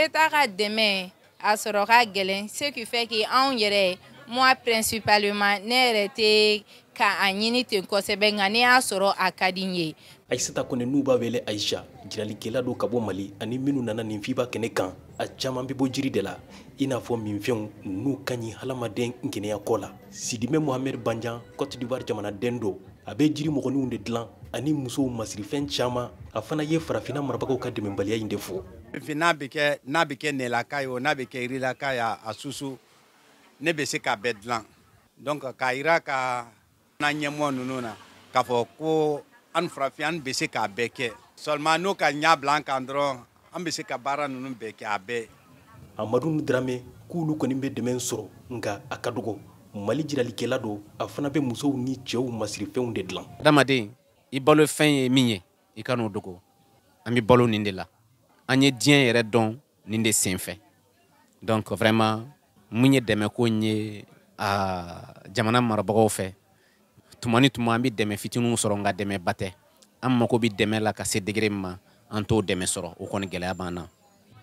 État ka dɛmɛ a sɔrɔ ka gɛlɛn, ce qui fait que anw yɛrɛ, moi principalement, ne yɛrɛ tɛ ka a ɲini ten kosɛbɛ, nka n'i y'a sɔrɔ, a ka di n ye. Ayisata Kɔnɛ, n'u b'a wele Ayisa, jiralikɛla don ka bɔ Mali, ani minnu nana nin FIPA kɛnɛ kan, a caman bɛ bɔ jiri de la, i n'a fɔ minfɛnw n'u ka ɲi hadamaden kɛnɛya kɔ la. Sidibé Mohamed Banjan, Cote d'Ivoire jamanaden don, a bɛ jiri mɔgɔninw de dilan ani musow masirifɛn caman. A fana ye farafinna marabagaw ka dɛmɛbaliya in de fɔ. N'a bɛ kɛ nɛlaka ye o, n'a bɛ kɛ yirilaka ye, a susu, ne bɛ se k'a bɛɛ dilan. Donc k'a yira ka na ɲɛmɔgɔ ninnu na k'a fɔ ko an farafin, an bɛ se k'a bɛɛ kɛ. Seulement n'o ka ɲɛ bila an kan dɔrɔn, an bɛ se ka baara ninnu bɛɛ kɛ, a bɛɛ. Amadu Dramɛ k'olu kɔni bɛ dɛmɛ sɔrɔ, nka a ka dɔgɔ. Mali jiralikɛla don, a fana bɛ musow ni cɛw masirifɛnw de dilan. Adamaden, i balo fɛn ye min ye, i ka n'o dogo. An bɛ balo nin de la, an ye diɲɛ yɛrɛ dɔn nin de sen fɛ. Donc vraiment, mun ye dɛmɛko in ye a jamana marabagaw fɛ, tuma ni tuma an bɛ dɛmɛ fitininw sɔrɔ, nka dɛmɛba tɛ. An mako bɛ dɛmɛ la ka se degré min ma, an t'o dɛmɛ sɔrɔ. O kɔni gɛlɛya b'an na.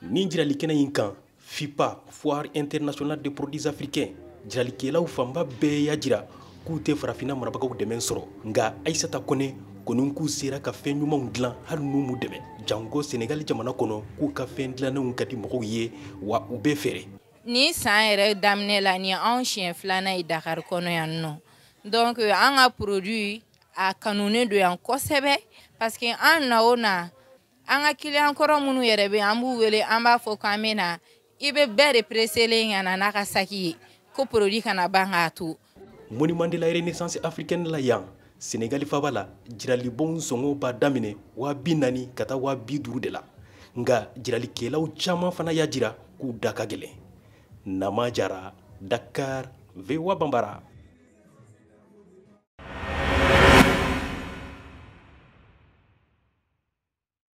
Nin jiralikɛnɛ in kan, FIPA, Foire internationale de produits africains, jiralikɛlaw fanba bɛɛ y'a jira k'u tɛ farafinna marabagaw dɛmɛ sɔrɔ, nka Ayisata Kɔnɛ kɔni k'u sera ka fɛn ɲumanw dilan hali n'u m'u dɛmɛ, janko Senegali jamana kɔnɔ, k'u ka fɛn dilannenw ka di mɔgɔw ye, wa u bɛɛ feere. Ni san yɛrɛ daminɛ la, nin anw siɲɛ filanan ye Dakar kɔnɔ yan nɔ. Donc an ka produit a kanunen don yan kosɛbɛ, parce que an na o na, an ka client kɔrɔ minnu yɛrɛ bɛ yen, an b'u wele, an b'a fɔ k'an bɛ na, i bɛ bɛɛ de presselen ka na n'a ka saki ye ko produit kana ban k'a to. Monument de la Renaissance africaine la yan, Senegali faba la, jiralibɔnw sɔngɔ b'a daminɛ 40 000 ka taa 50 000 de la, nka jiralikɛlaw caman fana y'a jira k'u da ka gɛlɛn. Nama Jara, Dakar, VOA Bambara.